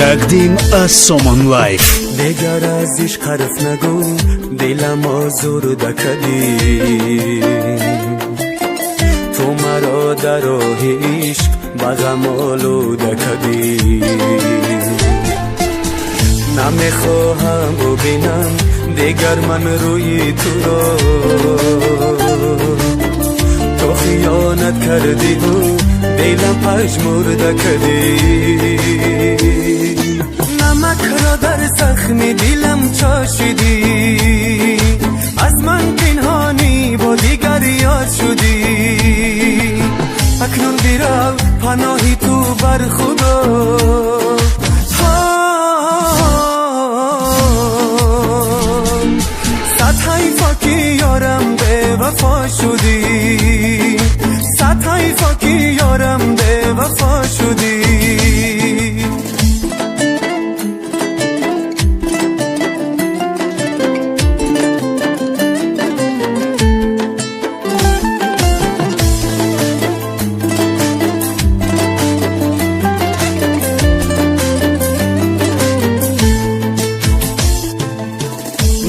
Тақдим аз Сомон Лайф. Дигар аз ишқ ҳарф нагӯ, дилам озурда кардӣ. Ту маро дар роҳи ишқ ба ғам олуда кардӣ. Намехоҳам бубинам дигар ман рӯи туро. Ту хиёнат кардиву дилам пажмурда кардӣ. Намакро дар захми дилам чошидӣ, аз ман пинҳонӣ бо дигар ёд шудӣ. Акнун бирав, паноҳи ту бар Худо. Сад ҳайфо, ки ёрам бевафо шудӣ, сад ҳайфо, ки ёрам бевафо шудӣ.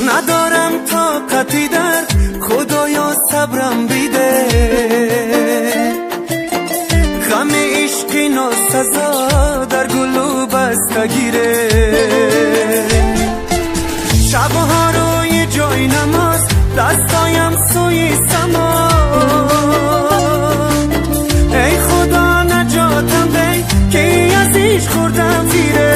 Надорам тоқати дард, Худоё, сабрам биде. Ғами ишқи носазо дар гулӯ баста гире. Шабҳо рӯи ҷои намоз дастоям сӯи само. Эй Худо, наҷотам де, ки аз ишқ хӯрдам фире.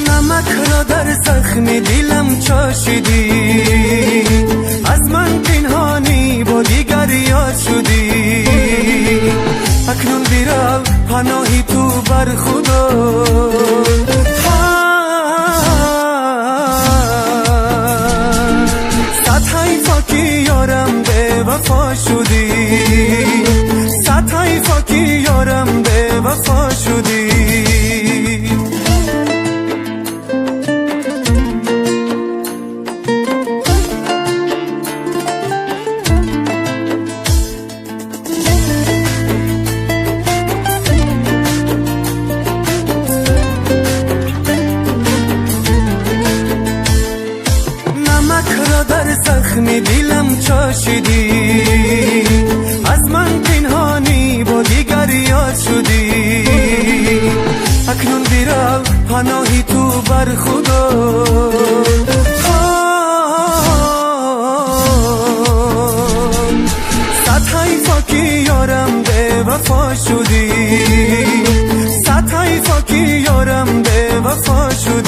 Намакро дар захми дилам чошидӣ, аз ман пинҳонӣ бо дигар ёд шудӣ. Акнун бирав, паноҳи ту бар Худо. Сад ҳайфо, ки ёрам бевафо шудӣ, сад ҳайфо, ки ёрам бевафо шудӣ. Намакро дар захми дилам чошидӣ, аз ман пинҳонӣ бо дигар ёд шудӣ. Акнун бирав, паноҳи ту бар Худо. Сад ҳайфо, ки ёрам бевафо шудӣ, сад ҳайфо, ки ёрам бевафо шудӣ.